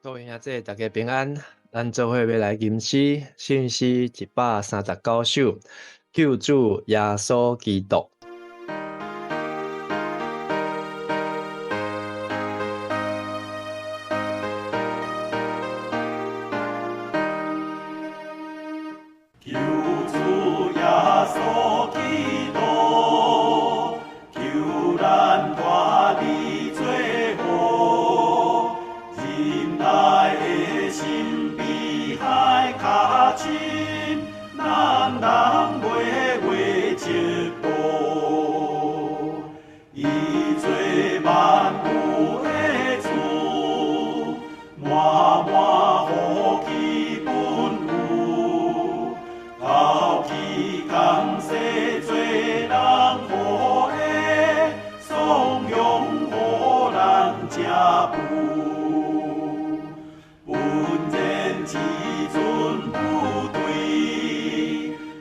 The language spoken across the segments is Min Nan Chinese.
各位兄弟，大家平安。咱做伙欲來吟詩，聖詩139首，救主耶穌基督。救主耶穌基督，救咱脫離罪惡，忍耐的心比海較深，人人袂袂折墮。伊做萬有的主，滿滿福氣本有，頭起降世做人予的，頌揚予咱這富。本然至尊不對，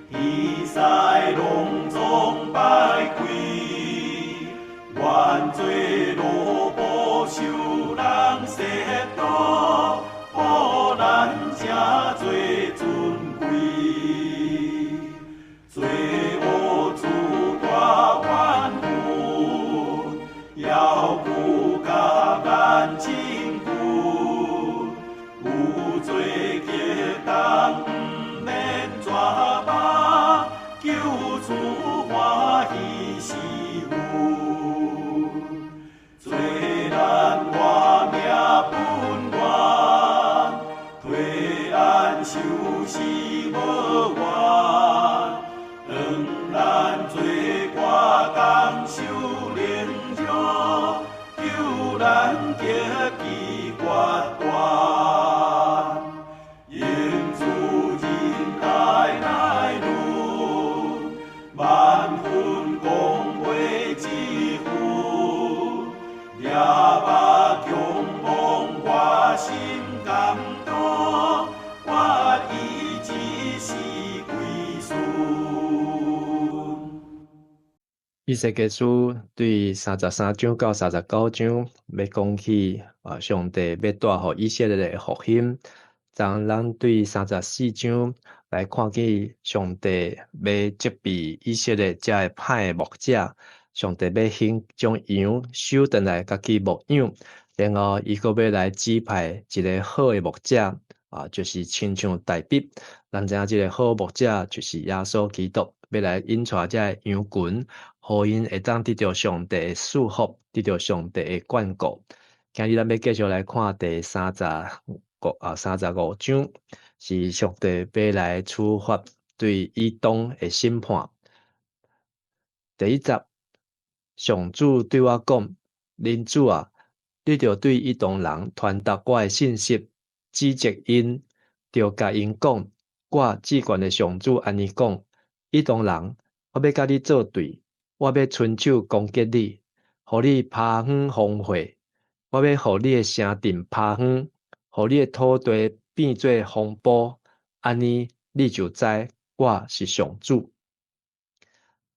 天使攏總拜跪，願做奴僕受人褻瀆，予咱成做尊貴。罪惡主大萬分，猶舊佮咱親近，有罪激動毋免絕望，救主歡喜是阮。做咱活命本源，退安受死無怨，當咱做歌工受凌辱，救咱得其決斷。用主仁愛來論，萬分講話之分，耶巴強望我心感動，決意一世歸順。以西結書對33章到39章，欲講起啊，上帝欲帶予以色列的復興。當咱對34章來看見上帝欲責備以色列這个歹的牧者，上帝欲興將羊收轉來家己牧養，然後伊閣欲來指派一个好的牧者，啊，就是親像大衛。咱知影這个好牧者就是耶穌基督，欲來引帶這个羊群，予𪜶會當得著上帝的祝福，得著上帝的眷顧。今日咱欲繼續來看第三十五啊，35章，是上帝欲來處罰對以東的審判。第一節，上主對我講：人子啊，你著對以東人傳達我的信息，指責𪜶，著共𪜶講：我至懸的上主按呢講：以東人，我欲佮你做對，我欲伸手攻擊你，予你趴園荒廢；我欲予你的城鎮趴園，予你的土地變做荒埔，按呢你就知我是上主。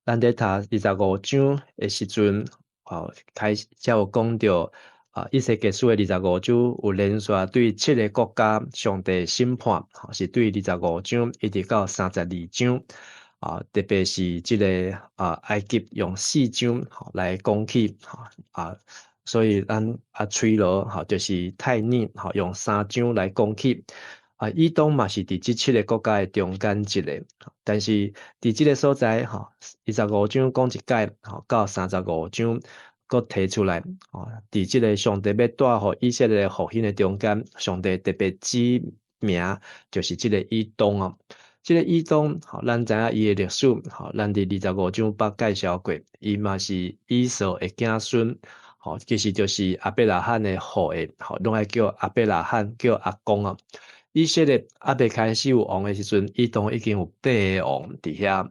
咱佇讀25章的時陣，哦，開始才有講著啊，以西結書的二十五章有連續對七个國家上帝審判，是對二十五章一直到32章。啊，特別是這个啊，埃及用四章來講起，啊，所以咱啊，推羅吼就是泰爾吼，用三章來講起。啊，以東嘛是佇這七个國家的中間一个，但是佇這个所在吼，二十五章講一擺吼，到三十五章閣提出來，吼，佇這个上帝欲帶予以色列復興的中間，上帝特別指名就是這个以東哦。這个以東，吼，咱知影伊的歷史，吼，咱佇二十五章捌介紹過，伊嘛是以掃的子孫，吼，其實就是亞伯拉罕的後裔，吼，攏愛叫亞伯拉罕叫阿公啊。以色列猶未開始有王的時陣，以東已經有八个王佇遐。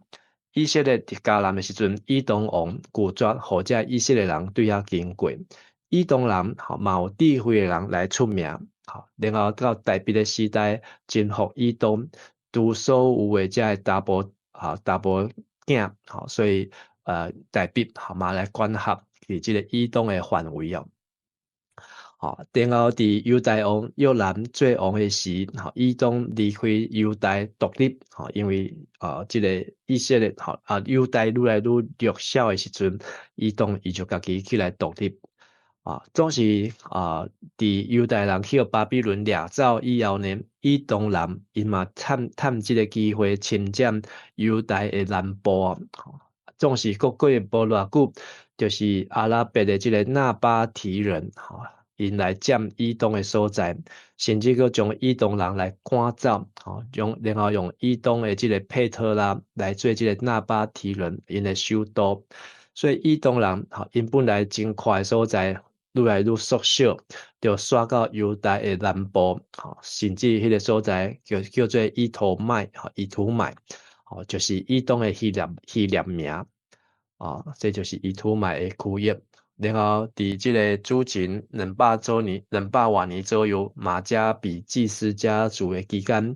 以色列佇迦南的時陣，以東王拒絕予這以色列人對遐經過。以東人吼嘛有智慧的人來出名，吼，然後到大衛的時代征服以東，除所有的這个查埔啊查埔囝，吼，所以大衛吼嘛來管轄佇這个以東的範圍哦。吼，然後佇猶大王約蘭做王的時，吼，以東離開猶大獨立，吼，因為啊，這個以色列，吼啊，猶大愈來愈弱小的時陣，以東伊就家己起來獨立。啊，總是啊，佇猶大人去予巴比倫掠走以後呢，以東人𪜶嘛趁趁這个機會侵佔猶大的南部。總是閣過無偌久，就是阿拉伯的這个納巴提人，吼，𪜶來佔以東的所在，甚至閣將以東人來趕走，吼，用然後用以東的這个佩特拉來做這个納巴提人𪜶的首都。所以以東人，吼，𪜶本來真闊的所在，愈來愈縮小，就徙到猶大的南部，吼，甚至彼个所在叫做以圖麥，吼，以圖麥，吼，就是以東的希臘名，啊，這就是以圖麥的區域。然後佇這个主前200周年，200外年左右，馬加比祭司家族的期間，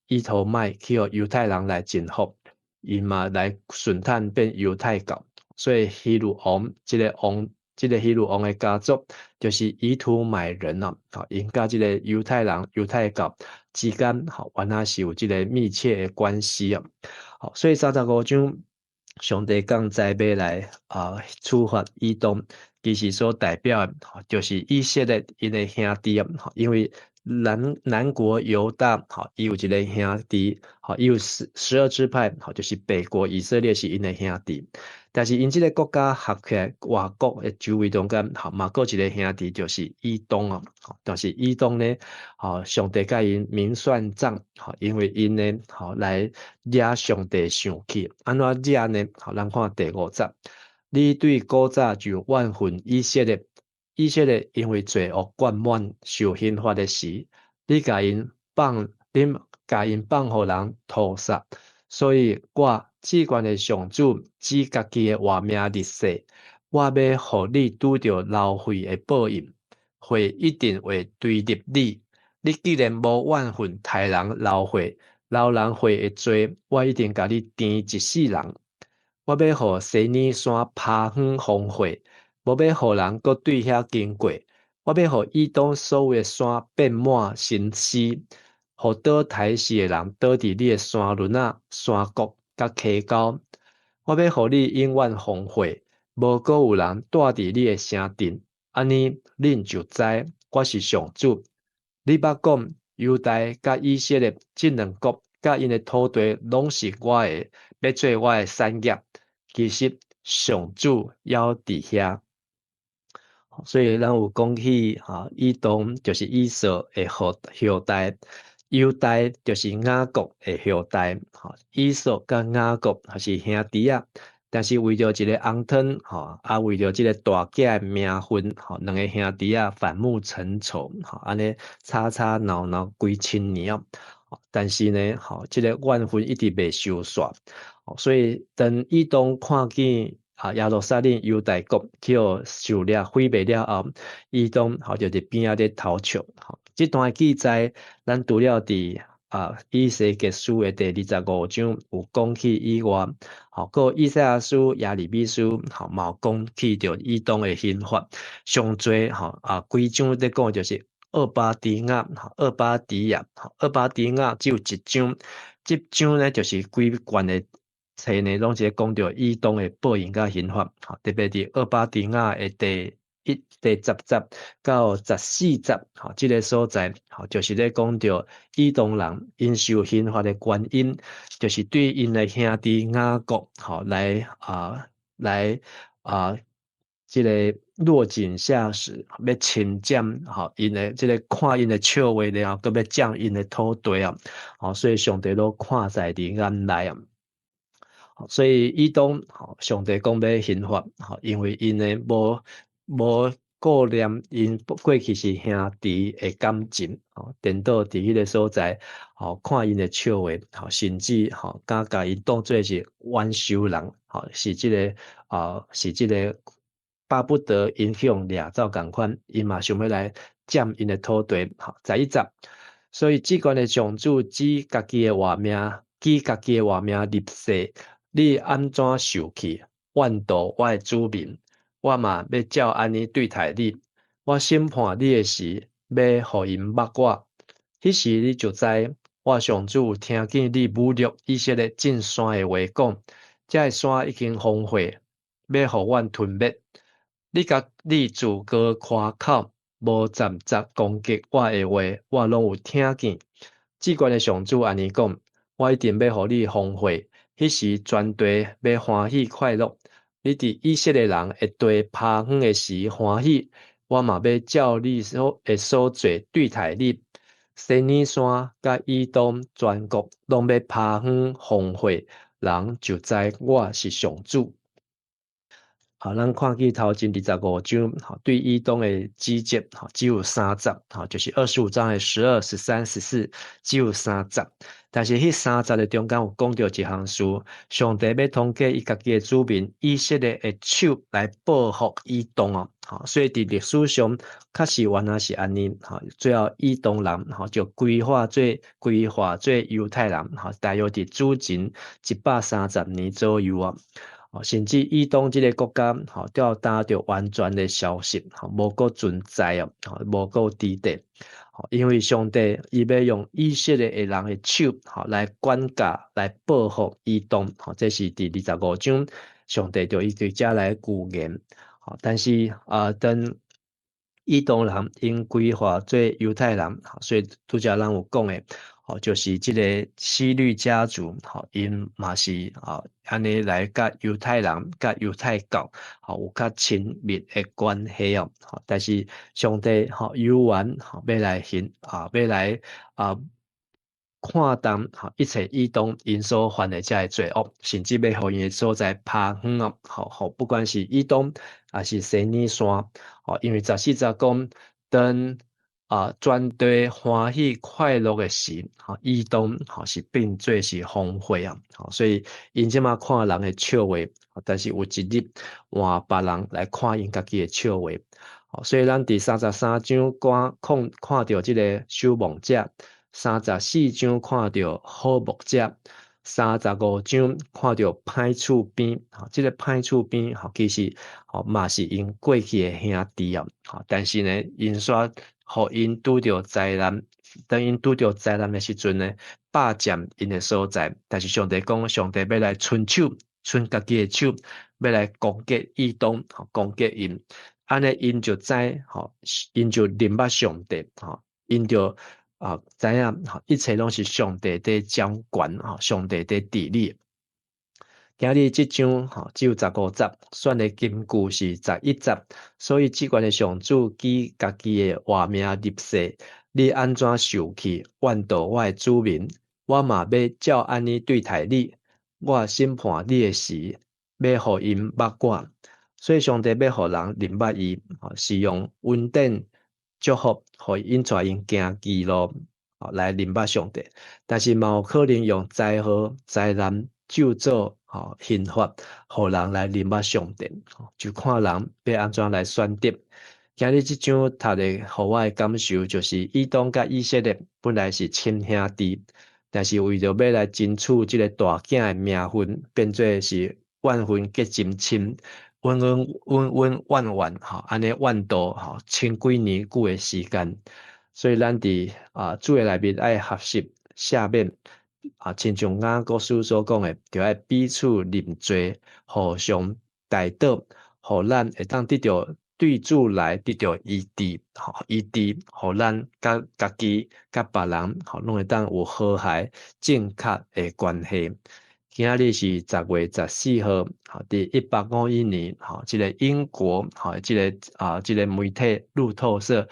以圖麥去予猶太人來征服，𪜶嘛來順產變猶太教，所以希律王這个王。這个希律王的家族就是以圖麥人哦，吼，𪜶佮這个猶太人、猶太教之間，吼，原來是有這个密切的關係哦。好，所以35章，上帝降災欲來啊處罰以東，其實所代表的，就是以色列𪜶的兄弟啊，因為南國猶大，吼，伊有一个兄弟，吼，伊有十二支派，吼，就是北國以色列是𪜶的兄弟。但是𪜶這个國家合起來，外國的周圍中間，吼，嘛閣一个兄弟就是以東哦。但是以東呢，吼，上帝共𪜶明算賬，吼，因為𪜶呢，吼，來惹上帝生氣。按怎惹呢？吼，咱看第五節，你對古早就怨恨以色列，以色列因為罪惡灌滿受刑罰的時，你共𪜶放予人屠殺，所以我至懸的上主指家己的活命立誓，我欲予你拄著流血的報應，血一定會追入你。你既然無怨恨刣人流血，流人血的罪，我一定共你纏一世人。我欲予西乃山拍遠荒廢，無欲予人閣對遐經過。我欲予以東所有的山變滿神屍，予倒刣死的人倒佇你的山崙仔、山谷佮溪溝。我欲予你永遠荒廢，無閣有人蹛佇你的城鎮。按呢，恁就知我是上主。你捌講猶大佮以色列這兩國佮𪜶的土地攏是我的，欲做我的產業。其實上主猶佇遐。所以咱有講起哈，以東就是以掃的後代，猶大就是雅各的後代。吼，以掃佮雅各是兄弟仔，但是為著一个紅湯，吼，啊為著這个大囝的名分，吼，兩个兄弟仔反目成仇，吼，按呢吵吵鬧鬧幾千年哦。但是呢，吼，這个怨恨一直袂收煞，所以當以東看見啊耶路撒冷猶大國去予受掠毀滅了後，以東吼就佇邊仔咧偷笑。吼，這段記載，咱除了佇啊以西結書的第25章有講起以外，吼，閣以賽亞書、耶利米書，吼，嘛有講起著以東的刑罰。上濟吼啊規章咧講就是俄巴底亞，俄巴底亞，俄巴底亞只有一章，這章呢就是規卷的冊呢，攏是咧講著以東的報應佮刑罰，吼，特別佇俄巴底亞的第10節到14節，吼，這个所在，吼，就是咧講著以東人𪜶受刑罰的原因，就是對𪜶的兄弟雅各，吼，來啊，這个落井下石，欲侵佔，吼，𪜶的這个看𪜶的笑話，然後閣欲佔𪜶的土地啊，吼，所以上帝攏看在佇眼內啊。所以以東，吼，上帝講欲刑罰，吼，因為𪜶呢無顧念𪜶過去是兄弟的感情，吼，顛倒佇彼个所在，吼，看𪜶的笑話，吼，甚至吼，敢共𪜶當做是冤仇人，吼，是這个巴不得𪜶去予掠走仝款，𪜶嘛想欲來佔𪜶的土地，吼，11節，所以至懸的上主指家己的活命，指家己的活命立誓，你按怎受氣，怨妒我的子民，我嘛欲照按呢對待你。我審判你的時，欲予𪜶捌我。彼時你就知，我上主有聽見你侮辱以色列眾山的話講，這个山已經荒廢，欲予阮吞滅。你共你自高誇口，無暫雜攻擊我的話，我攏有聽見。至懸的上主按呢講，我一定欲予你荒廢。彼時全地欲歡喜快樂，你佇以色列人的地拍遠的時歡喜，我嘛欲照你所的所做對待你。西珥山佮以東全國攏欲拍遠荒廢，人就知我是上主。好，咱看見頭前25章，對以東的指責，只有三節，就是25章的12、13、14，只有三節。但是彼三節的中間有講著一項事，上帝欲通過伊家己的子民以色列的手來報復以東哦。所以佇歷史上確實原來是按呢，最後以東人就歸化做猶太人，大約佇主前130年左右啊。甚至以東這个國家，到今就完全的消失，無閣存在哦，無閣佇底。因為上帝伊欲用以色列的人的手，來管教、來報復以東，這是佇25章，上帝就伊佇遮來預言。但是啊，當以東人𪜶歸化做猶太人，所以拄才咱有講的，就是這个希律家族，𪜶嘛是按呢來佮猶太人、佮猶太教，有較親密的關係哦。但是上帝猶原欲來行啊，欲來啊看重一切以東𪜶所犯的這个罪惡，甚至欲予𪜶的所在拋遠哦。好，不管是以東抑是西珥山，因為14節講，當全地歡喜快樂的時，以東是變做是荒廢啊，所以𪜶這馬看人的笑話，但是有一日換別人來看𪜶家己的笑話。所以咱佇33章看看看著這个守望者，34章看著好牧者，35章看著歹厝邊，這个歹厝邊，其實嘛是𪜶過去的兄弟哦，但是呢，𪜶煞予𪜶拄著災難，當𪜶拄著災難的時陣呢，霸佔𪜶的所在。但是上帝講，上帝欲來伸手，伸家己的手，欲來攻擊以東，攻擊𪜶，按呢𪜶就知，𪜶就認捌上帝，𪜶就知影，一切攏是上帝佇掌權，上帝佇治理。今日這章只有15節，選的金句是11節，所以至懸的上主舉家己的活命立誓，你按怎受氣怨妒我的子民，我嘛欲照按呢對待你。我審判你的時，欲予𪜶捌我。所以上帝欲予人認捌伊，是用恩典祝福，予𪜶帶𪜶行義路，來認捌上帝。但是嘛有可能用災禍、災難、咒詛、刑罰，予人來認捌上帝，就看人欲按怎來選擇。今日這章讀的，予我的感受就是，以東佮以色列本來是親兄弟，但是為著欲來爭取這个大囝的名分，變做是怨恨結真深，恩恩恩恩怨怨，按呢怨妒，千幾年久的時間。所以咱佇主的內面愛學習赦免。親像雅各書所講的，著愛彼此認罪，互相代禱，予咱會當得著對主來得著醫治，醫治，予咱佮家己、佮別人，攏會當有和諧、正確的關係。今仔日是10月14號，佇151年，這个英國，這个媒體路透社，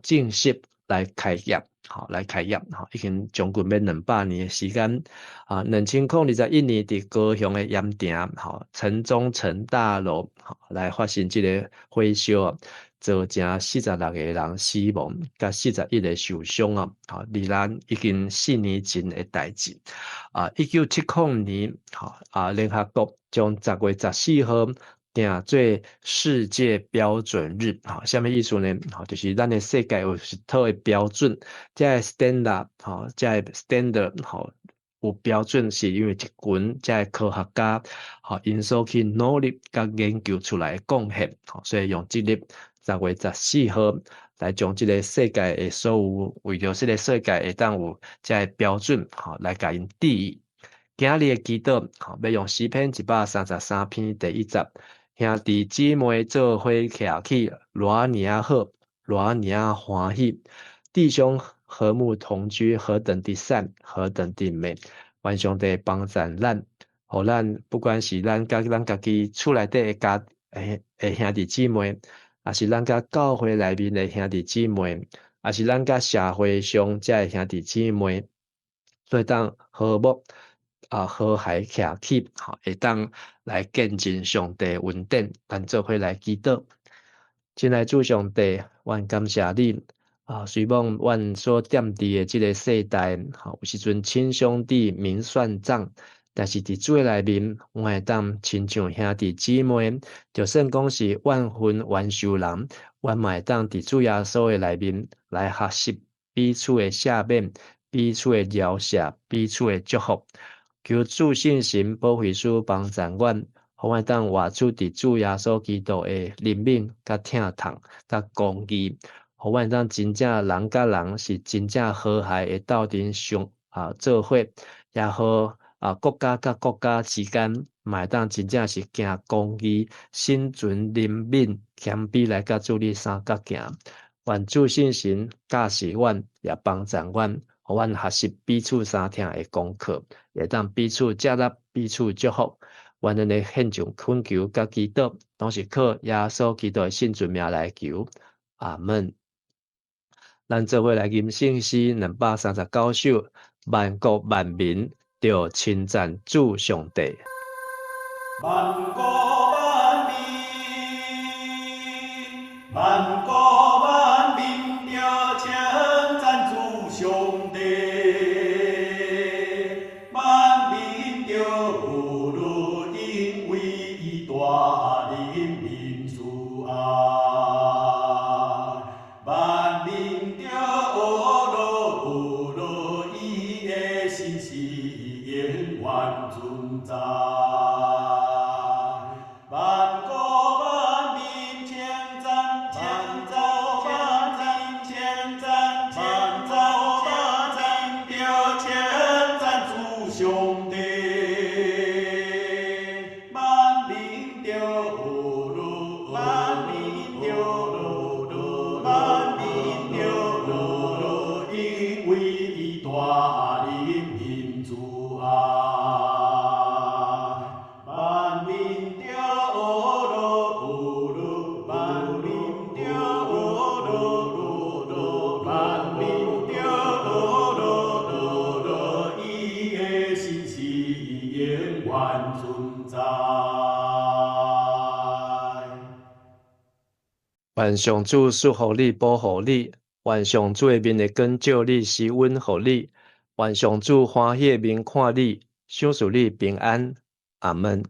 正式來開業。來開業，已經將近欲200年的時間。2021年，佇高雄的鹽埕，城中城大樓，來發生這个火燒，造成46個人死亡，佮41個受傷啊。離咱已經4年前的代誌。1970年，聯合國將10月14號定做世界標準日，啥物意思呢？就是咱的世界有一套的標準，這个 standard，這个 standard，有標準是因為一群這个科學家，𪜶所去努力佮研究出來的貢獻，所以用這日10月14號，來將這个世界的所有為著這个世界會當有這个標準，吼，來共𪜶致意。今日的祈禱，吼，欲用詩篇133篇第一節，兄弟姊妹做伙徛起，偌爾仔好，偌爾仔歡喜，弟兄和睦同居，何等的善，何等的美！願上帝幫助咱，予咱不管是咱佮咱家己厝內底的家的兄弟姊妹，抑是咱佮教會內面的兄弟姊妹，抑是咱佮社會上這个兄弟姊妹，會當和睦啊和諧徛起，吼，會當來見證上帝恩典，咱做伙來祈禱。親愛主上帝，阮感謝你。啊，雖罔阮所踮佇的這个世代，吼，有時陣親兄弟明算賬，但是佇主的內面，阮會當親像兄弟姊妹，就算講是怨恨冤仇人，阮嘛會當佇主耶穌的內面來學習彼此的赦免、彼此的饒恕、彼此的祝福。求主聖神保惠師幫助阮，予阮當活出佇主耶穌基督的憐憫、佮疼痛、佮公義。予阮當真正人佮人是真正和諧的鬥陣相啊做伙，也予啊國家佮國家之間嘛會當真正是行公義、心存憐憫、謙卑來佮主你相佮行。願主聖神教示阮，也幫助阮，予阮學習彼此相疼的功課，會當彼此接納、彼此祝福。願咱的獻上懇求佮祈禱，攏是靠耶穌基督的聖尊名來求。阿門。咱做伙來吟聖詩239首，萬國萬民著稱讚主上帝。萬國萬民，萬國萬民著稱讚主上帝，萬民著有樂，因為伊帶領民慈愛。萬民著有樂，有樂，伊的信實永遠存在。萬國萬民稱讚，稱讚，稱讚，稱讚，萬民著稱讚主上帝。萬民著有樂，萬民著有樂，萬民著有樂，因為伊帶領民慈愛。萬民著有樂，有樂，萬民著有樂，樂，萬民著有樂，樂，伊的信實永遠存在。願上主賜福你，保護你；願上主的面會光照你，施恩予你；願上主歡喜的面看你，賞賜你平安。阿門。